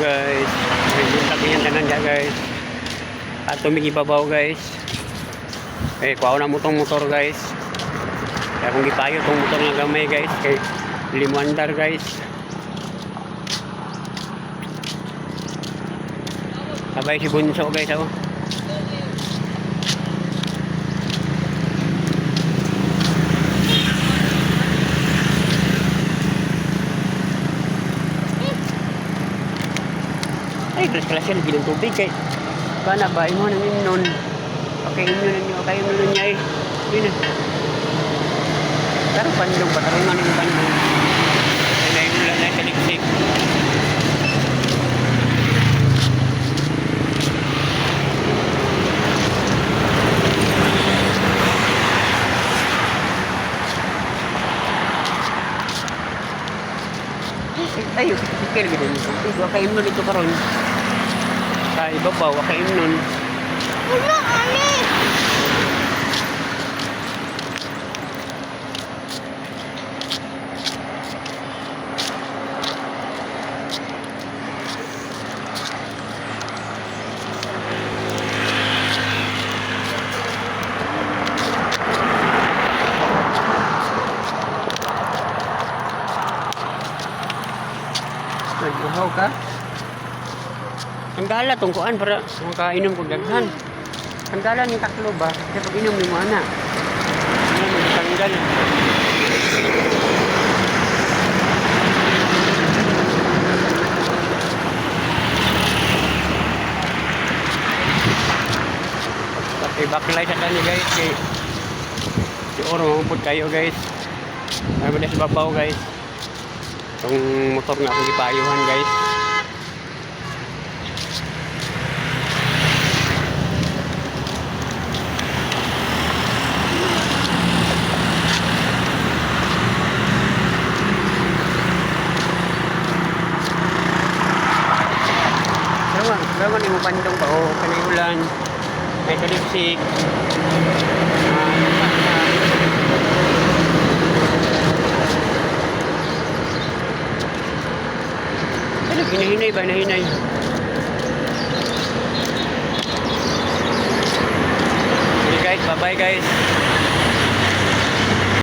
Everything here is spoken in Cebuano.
Guys. May buntag yung tanan dyan, guys. At tumigibabaw, guys. Eh, kuha na mo tong motor, guys. Kaya kung gipayo tong motor nga gamay, guys. Kay limuandar, guys. Sabay si Bunso, guys, oh. Ay, kelas-kelas yan, bilang tubig kay. Kana ba, imo nang imnon. Okay, imnon ninyo, okay, imnon niya eh. Yun na. Pero bandong, patarungan yung bandong. Ay, naiulan na kaliksik. Ay, sikir gid ni tubig. Wa kay imnon dito karon. Sa ibabaw, wa kay imnon. Wala, ani. Nag-uhaw ka? Tanggala tong kuan para makainom kog daghan. Tanggala ni taklo ba? Kaya pag inom nimo ana. Ano mo tanggal. Baklay sa tani, guys, kay si Oro mampud kayo, guys. Ay ba sa babaw, guys. Itong motor nga akong gipayuhan, guys. Rawan, rawan yung bandong ba o kanay ulan. May talipsik. Ano, hinahinay ba? Hinahinay. Okay guys, bye-bye guys.